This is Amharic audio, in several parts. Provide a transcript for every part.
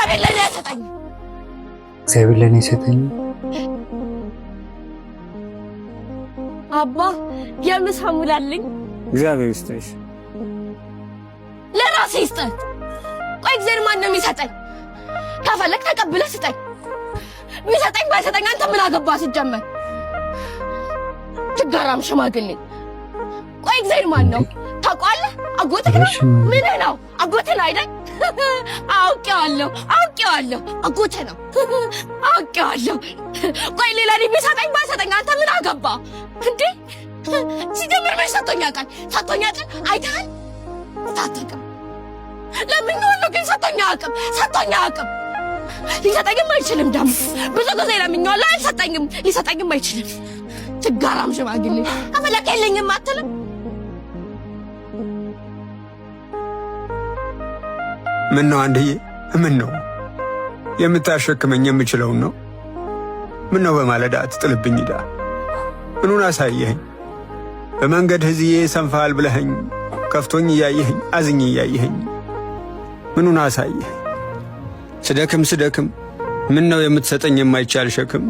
እግዚአብሔር ለእኔ አይሰጠኝም። እግዚአብሔር ለእኔ አይሰጠኝም። አባ፣ የምሳ ሙላልኝ። እግዚአብሔር ይስጥሽ። ለራሴ ይስጠህ። ቆይ እግዚአብሔር ማን ነው የሚሰጠኝ? ከፈለግ ተቀብለህ ስጠኝ። ቢሰጠኝ ባይሰጠኝ አንተ ምን አገባህ? ሲጀመር ችጋራም ሽማግሌ። ቆይ እግዚአብሔር ማን ነው ታውቀዋለህ? አጎትህ ነው? ምንህ ነው? አጎትህ ነው አይደል? አውቄዋለሁ፣ አውቄዋለሁ። አጎትህ ነው፣ አውቄዋለሁ። ቆይ ሌላ እኔ ቢሰጠኝ ባይሰጠኝ አንተ ምን አገባህ እንዴ? ሲጀምር መች ሰጥቶኝ ያውቃል? ሰጥቶኝ ያውቃል? አይተሃል? አታውቅም። ለምኜዋለሁ ግን ሰጥቶኝ አያውቅም። ሰጥቶኝ አያውቅም። ሊሰጠኝም አይችልም። ደግሞ ብዙ ጊዜ ለምኜዋለሁ፣ አልሰጠኝም። ሊሰጠኝም አይችልም። ችጋራም ሽማግሌ። ከፈለክ የለኝም አትልም? ምን ነው አንድዬ? ምን ነው የምታሸክመኝ? የምችለውን ነው። ምን ነው በማለዳ ትጥልብኝ ዕዳ? ምኑን አሳየኸኝ? በመንገድ ህዝዬ ሰንፋል ብለኸኝ፣ ከፍቶኝ እያየኸኝ፣ አዝኝ እያየኸኝ ምኑን አሳየኸኝ? ስደክም ስደክም ምን ነው የምትሰጠኝ የማይቻል ሸክም?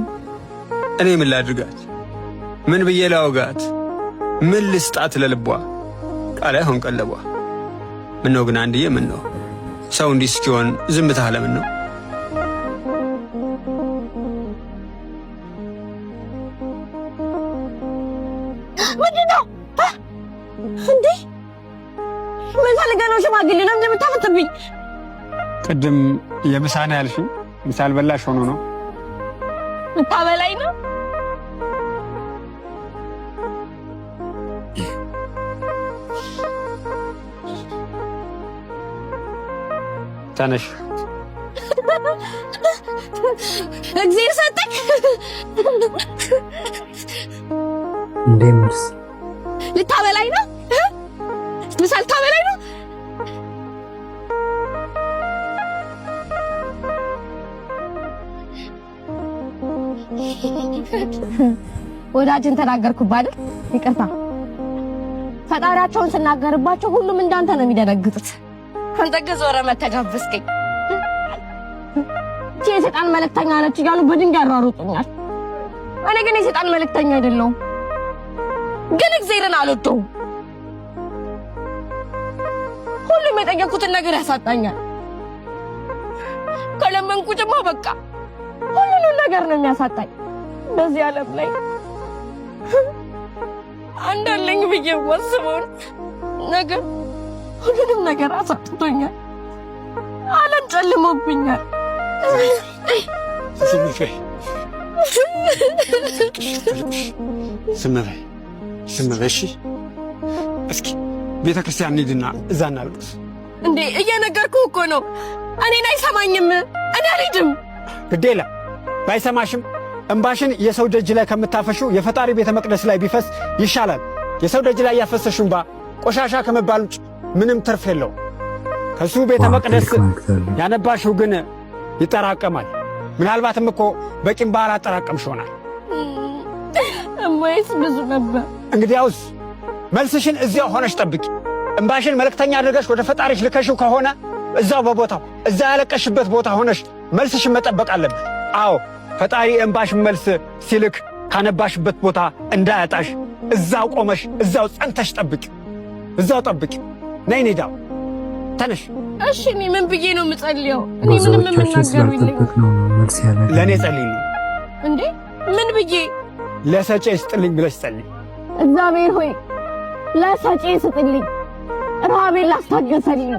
እኔ ምን ላድርጋት? ምን ብዬ ላውጋት? ምን ልስጣት ለልቧ? ቃል አይሆን ቀለቧ። ምን ነው ግን አንድዬ፣ ምን ነው ሰው እንዲህ እስኪሆን ዝምታህ ለምን ነው? ምንድን ነው እንዴ? ምን ፈልገህ ነው? ሽማግሌ ነው እንደምታፈጥብኝ? ቅድም የምሳ ነው ያልሽኝ፣ ምሳ አልበላሽ ሆኖ ነው? ልታበላኝ ነው? ተነሽ። እግዚአብሔር ሰጠኝ። እንዴ መልስ ልታበላኝ ነው? ምሳ ልታበላኝ ነው? ወዳጅን ተናገርኩብህ አይደል? ይቅርታ። ፈጣሪያቸውን ስናገርባቸው ሁሉም እንዳንተ ነው የሚደነግጡት። አንተ ግን ዞረህ መተህ ጋበዝከኝ። እቺ የሰይጣን መልእክተኛ ነች እያሉ በድንጋይ ያሯሩጡኛል። እኔ ግን የሰይጣን መልእክተኛ አይደለሁም። ግን እግዚአብሔርን አልወደውም። ሁሉም የጠየኩትን ነገር ያሳጣኛል። ከለመንኩትማ በቃ ሁሉንም ነገር ነው የሚያሳጣኝ። በዚህ ዓለም ላይ አንድ አለኝ ብዬ የማስበውን ነገር ሁሉንም ነገር አሳጥቶኛል። ዓለም ጨልሞብኛል። ዝም በይ፣ ዝም በይ፣ ዝም በይ። እሺ፣ እስኪ ቤተ ክርስቲያን እንሂድና እዛ እናልቅስ። እንዴ፣ እየነገርኩህ እኮ ነው። እኔን አይሰማኝም። እኔ አልሄድም። ግድ የለም፣ ባይሰማሽም እምባሽን የሰው ደጅ ላይ ከምታፈሺው የፈጣሪ ቤተ መቅደስ ላይ ቢፈስ ይሻላል። የሰው ደጅ ላይ ያፈሰሽው እምባ ቆሻሻ ከመባል ውጭ ምንም ትርፍ የለውም። ከሱ ቤተ መቅደስ ትልቅ መልእክት አለው። ያነባሽው ግን ይጠራቀማል። ምናልባትም እኮ በቂ እምባ አላጠራቀምሽ ይሆናል። እማዬስ ብዙ ነበር። እንግዲያውስ መልስሽን እዚያው ሆነሽ ጠብቂ። እምባሽን መልእክተኛ አድርገሽ ወደ ፈጣሪሽ ልከሽው ከሆነ እዛው በቦታው፣ እዛ ያለቀሽበት ቦታ ሆነሽ መልስሽን መጠበቅ አለብሽ። አዎ፣ ፈጣሪ እምባሽን መልስ ሲልክ ካነባሽበት ቦታ እንዳያጣሽ እዛው ቆመሽ እዛው ጸንተሽ ጠብቂ። እዛው ጠብቂ። ነይ እንሂድ። ተነሽ። እሺ፣ እኔ ምን ብዬ ነው የምጸልየው? እኔ ምንም ብዙዎቻችን የምናገረው የለኝም። ስላልጠበቅነው ነው መልስ ያላገኘነው። ለእኔ ጸልይልኝ። እንዴ፣ ምን ብዬ? ለሰጪ ስጥልኝ ብለሽ ጸልይ። እግዚአብሔር ሆይ፣ ለሰጪ ስጥልኝ፣ ረሃቤን ላስታገሰልኝ።